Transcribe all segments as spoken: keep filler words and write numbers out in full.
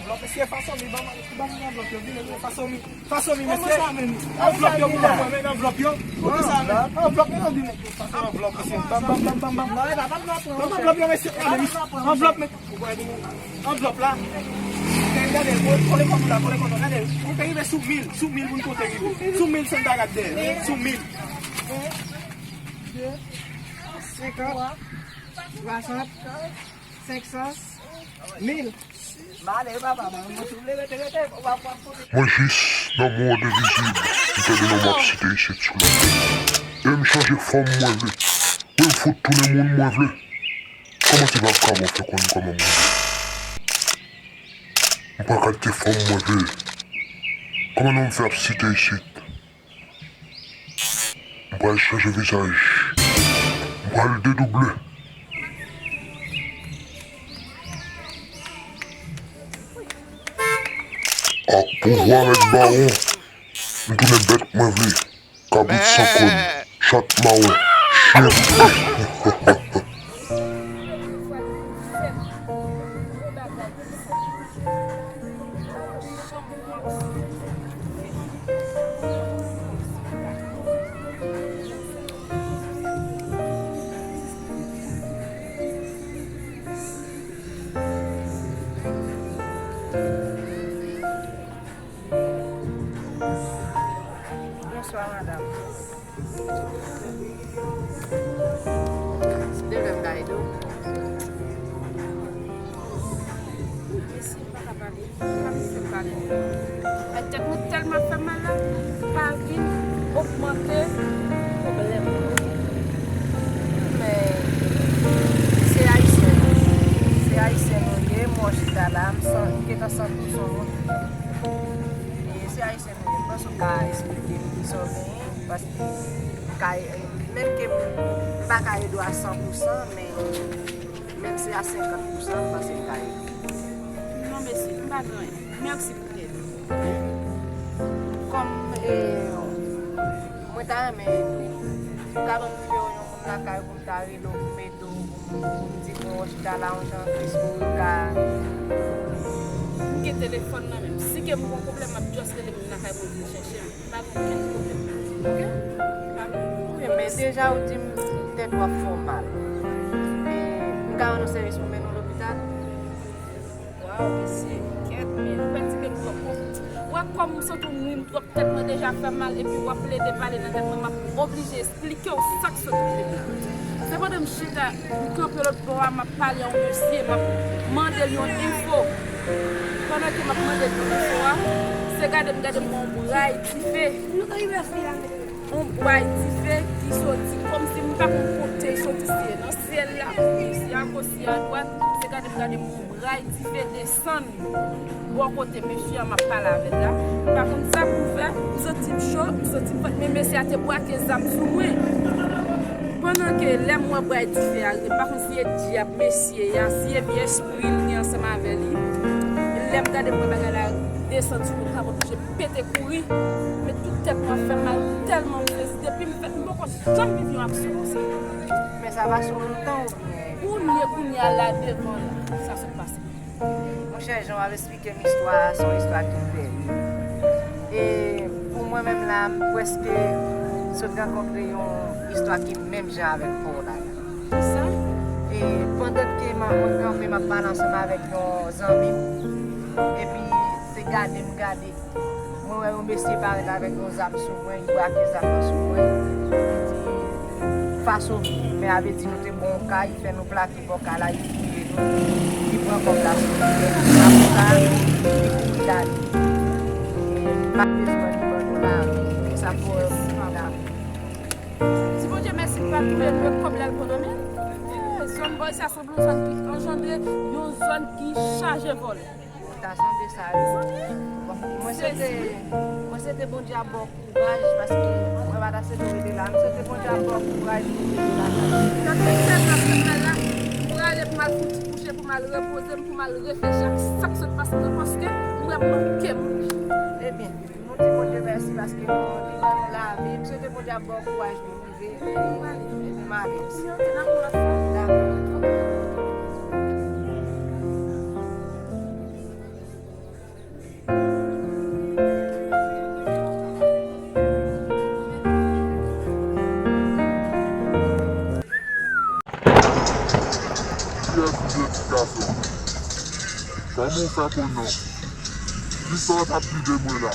Anvlòp, mesye, fason mi, ban m, ban m anvlòp yo, vini, vini, fason mi, fason mi, mesye. Anvlòp yo pou mwen, men anvlòp yo. Anvlòp, men anvlòp, mesye. Ban m, ban m, ban m, ban m, ban m. Ban m anvlòp yo, mesye. Gade, mesye. Anvlòp, men. Anvlòp la. Gade, gade, kole kòb ou la, kole kòb ou la, gade. Ou te rive sou mil, sou mil moun konte rive. Sou mil san bagay dèyè. Sou mil. Senkant, swasant, senksan, mil. Mwen jis nan mond envizib, m tande non m ap site isit sou latè. E m chanje fòm mwen vle. Wi, m fout tounen moun mwen vle. Kòman ti vagabon fè konn kòman mwen vle? M pran kalite fòm mwen vle. Kòman non m fè ap site isit? M pral chanje vizaj. M pral dedouble. Ak pouvwa mèt bawon, m tounen bèt mwen vle. Kabrit san kòn, chat mawon, chyen boule. Bonswa, madanm. Mesi, m pa ka pale. M pa vle fè m pale. Ay, tèt mwen tèlman fè mal la, m pa vin ogmante pwoblèm mwen. Men, se ayisyen nou ye. Se ayisyen nou ye. Mwen chita la, m san, m gentan san pou san moun. E se ayisyen nou ye. M panse w ka esplike m kisa w genyen, paske m ka, menm ke m pa ka ede w a san pou san, men menm si a senkant pou san, m panse m ka ede w. Non, mesi, m pa gen anyen. Mèsi pou èd ou. Kòm, e, mwen ta renmen ede w, ou ka ban m nimewo yon moun lakay ou pou m ta rele w, pou m ede w, pou m, pou m di bon, w chita la, yon jan tris pou ou ka. M gen telefòn nan men m. Si ke m gon pwoblèm, m ap just rele moun lakay pou l vin chèche m. Pa gen okenn pwoblèm. Oke? Pa gen okenn pwoblèm. Wi, men deja ou di m tèt w ap fè w mal. E m ka rann ou sèvis pou mennen w lopital? Waw, mesye, kèt, men ou pèdi menm twòp. Ou wè kòm m santi w nwè m twòp, tèt mwen deja fè mal, epi w ap plede pale nan tèt mwen, m ap oblije esplike w sa k sot rive m la. Se pandan m chita, m kanpe lòt bò a, m ap pale a yon mesye, m ap mande l yon enfo. Pandan ke m ap mande l yon enfo a, se gade m gade m wè yon bray dife. Yon bray dife ki soti, kòmsi m pa konn kote l soti, si se nan syèl la, si se agòch, si se adwat, se gade m gade m wè yon bray dife desann bò kote mesye a m ap pale avè l la. M pa konn sa pou m fè, m santi m cho, m santi m fèt, men mesye a te brake zam sou mwen. Pandan ke lè m wè bray dife a rive, m pa konn si e dyab mesye a, si e vye espri l gen ansanm avè li. Lè m gade m wè bagay la desann sou mwen, m oblije pete kouri. Men tout tèt mwen ap fè m mal tèlman m sezi. Depi m fèt, m poko janm viv yon aksyon konsa. Men sa pase w lontan oubyen? Kounye, kounye a la devan la, sa sot pase. Monchè, jan w ap esplike m istwa a, se yon istwa ki terib. E pou mwen menm la, m prèske sot rankontre yon istwa ki menm jan avèk pa w la. Kisa? E pandan ke m, mwen kanpe, m ap pale ansanm avèk yon zanmi m, epi se gade m gade. Mwen wè yon mesye parèt avèk yon zam sou mwen, li brake zam nan sou mwen. Li di, fason, men avè di nou te bon yon kay, fè nou plake bò kay la, li fouye nou, li pran kòb la sou nou. Apre sa, li kouri l ale. E malerezman, li ban nou lavi. E sa fè w wè moun la. Di Bondye mèsi, li pa touye nou, e kòb la, l pran nan men l. Eh, zòn bò sa sanble yon zòn ki anjandre, yon zòn ki chaje vòlè. Ou ta sonje sa, wi. Bon, mwen swete, mwen swete Bondye ap ba w kouraj, paske mwen pa ta swete w rete la. M swete Bondye ap ba w kouraj pou w rete la. Nan tout sèl nan fè mal la, m prale pou m al fouti kouche, pou m al repoze m, pou m al reflechi ak sa k sot pase m nan, paske m wè m manke mouri. Ebyen, nou di Bondye mèsi paske nou, li ban nou lavi. M swete Bondye ap ba w kouraj pou w rive. Epi m ale. Epi m ale. Dakò. Dakò. Ok. Gason, kòman w fè konnen? Kisa w t ap di de mwen la?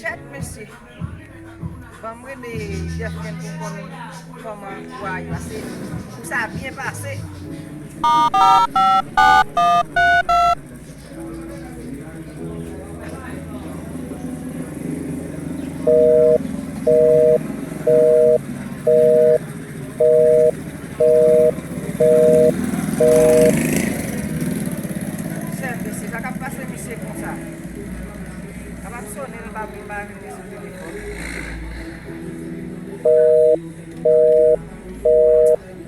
Chèt mesye. Ban m rele Jefken pou m konn kòman kou a ye, paske kou sa byen pase. Chèt mesye, sa k ap pase misye konsa? Sa p ap sonnen, l pa vin, pa vin sou telefòn.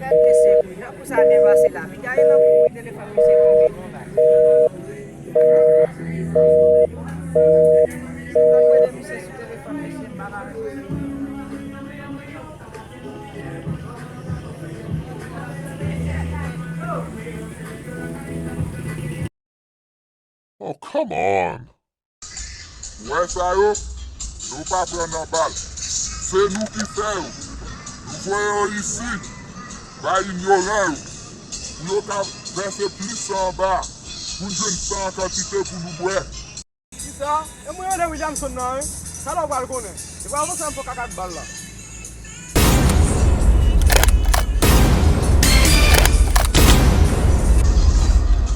Gad mesye, jan kou sa byen pase la. Piga e nan kou wi, telefòn misye tonbe non la. Mwen rele misye sou telefòn, mesye, m pa ka. Oh, come on! Ou wè sa yo? Nou pa pran nan bal. Se nou ki fè yo. Nou voye yo isit, bay inyoran yo, pou yo ka vèse plis san anba, pou n jwenn san an kantite pou nou bwè. Kisa? E mwen rele Williamson nan, wi. Sa la w pral konnen. E pral avanse nan fò kaka ak bal la.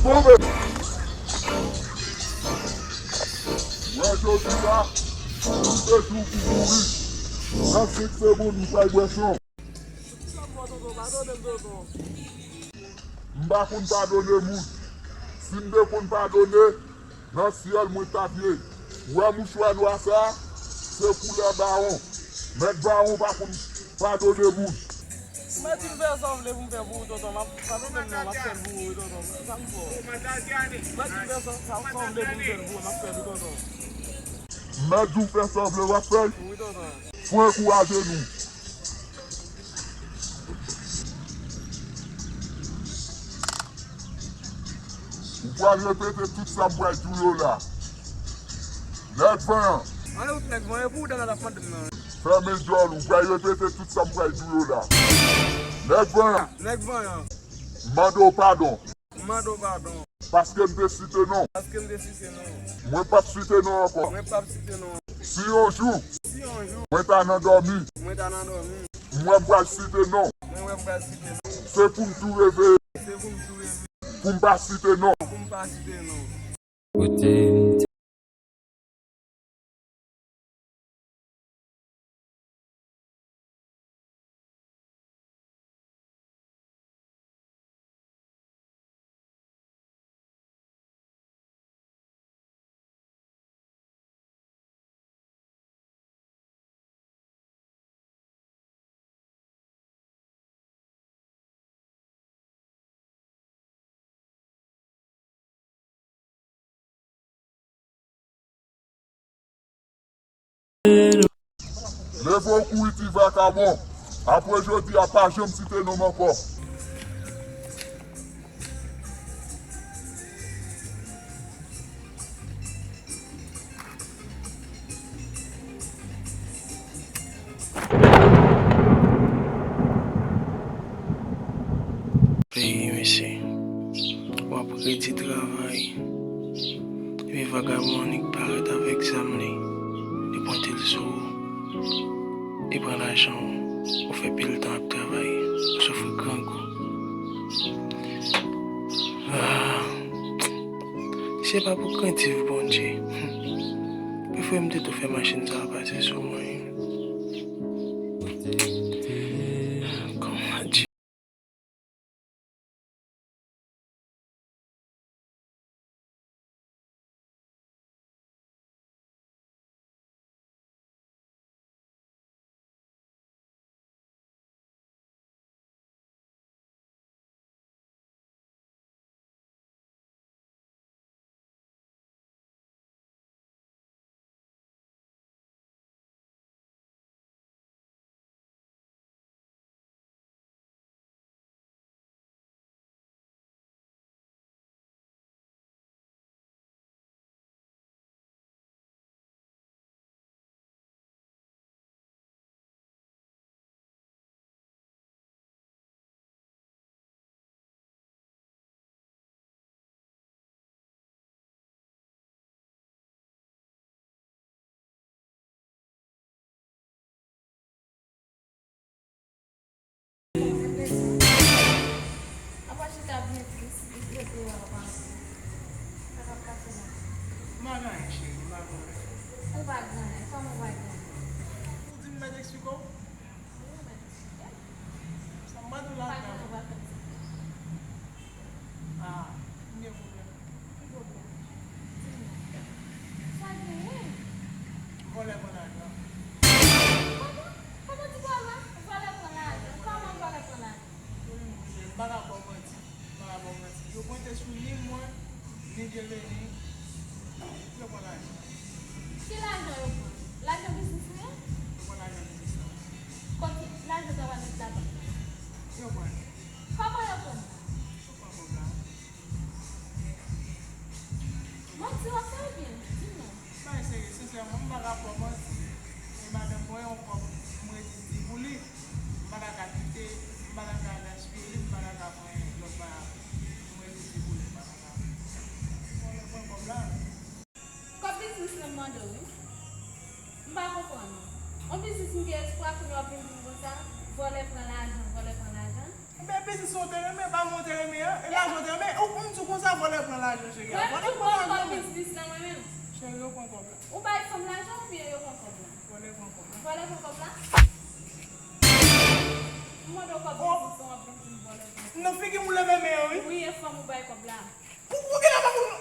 Tonbe! Wè jodi la, nou se jou pou mouri. Nan senk segonn, nou pral bwè san. M pa konn padone moun. Si m te konn padone, nan syèl mwen t ap ye. Ou wè mouchwa nwa sa a? Se koulè bawon. Mèt bawon pa konn padone moun. Mèt di m fè sa w vle pou m fè pou ou, tonton. M ap, pa pwoblèm non, m ap fè l pou ou, tonton. Sa m fè w? Mèt di m fè sa, sa, sa w vle pou m fè l pou ou, m ap fè l, tonton. Mèt di w fè sa w vle, w ap fè l? Wi, tonton. Fò ankouraje nou. Ou pral repete tout sa m pral di w yo la. Nèg vanyan. Anlè wout nèg vanyan, pou w dam la t ap mande m nan. Fèmen djòl ou, pral repete tout sa m pral di w yo la. Nèg vanyan. Nèg vanyan. M mande w padon. M mande w padon. Paske m te site non. Paske m te site non. Mwen p ap site non ankò. Mwen p ap site non. Si yon jou. Si yon jou. Mwen ta nan dòmi. Mwen ta nan dòmi. M wè m pral site non. Mwen wè m pral site non. Se pou m tou reveye. Se pou m tou reveye. Pou m pa site non. Pou m pa site non. Kote m te Leve w kouri ti vakabon. Apre jodi a, pa janm site non m ankò. Peyi, mesye. W ap redi travay. Epi vagabon annik parèt avèk zam li. Li pwente l sou ou. Li pran lajan w. Ou fè pil tan ap travay. Ou soufri grangou. Ah, se pa pou krentif Bondye. Prefere m te tou fè machin sa a pase sou mwen. Kòman di? Mezis, li trete w anpil. Sa k ap pase la? M pa gen anyen, cheri, m pa gen anyen. Ou pa gen anyen? Kòman ou pa gen anyen? Ou di m mèt eksplike w? Wi, ou mèt eksplike m. Sa m pa di w la. Pa gen anyen, ou pa fè m sa. Ah, m gen pwoblèm. Ki pwoblèm? Di m non. Sa genyen? Vòlè pran lajan. Kòman? Kòman ti vòlè? Vòlè pran lajan. Kòman vòlè pran lajan? Wi, monchè, m pa ka ba w manti. M pa ka ba w manti. Yo pwente sou ni mwen, ni Dieuveni. Yo pran lajan. Ki lajan yo pran? Lajan biznis ou ye? Yo pran lajan biznis lan. Kote lajan w t ap al met labank la? Yo pran. Kòman yo pran l? Yo pran kòb la. Manti w ap fè oubyen? Di m non. Bagay serye, sensèman, m pa ka ba w manti. E madanm mwen yon kòb, m redi di pou li. M pa ta ka kite, m pa ta ka gaspiye li, m pa ta ka pran lòt bagay. M redi di pou li, m pa ta ka. Bon, lè pran kòb la. Kòb biznis lan m mande w, wi. M pa konprann ou. On biznis m gen espwa kounye a w ap vin di m konsa, vòlè pran lajan, vòlè pran lajan. Ebyen, biznis ou te renmen, pa mwen ou te renmen an, e lajan ou te renmen, ou, m di w konsa, vòlè pran lajan, cheri a. Mwen, vòlè pran lajan, mwen. Kòb biznis lan, mwen menm. Cheri, yo pran kòb la. Ou bay fanm lajan oubyen yo pran kòb la? Vòlè pran kòb la. Vòlè pran kòb la? M mande w kòb biznis lan, w ap vin di m vòlè pran kòb la. Nan figi m ou leve men an, wi. Wi, e fanm ou bay kòb la. Ou, ou genlè pa konn,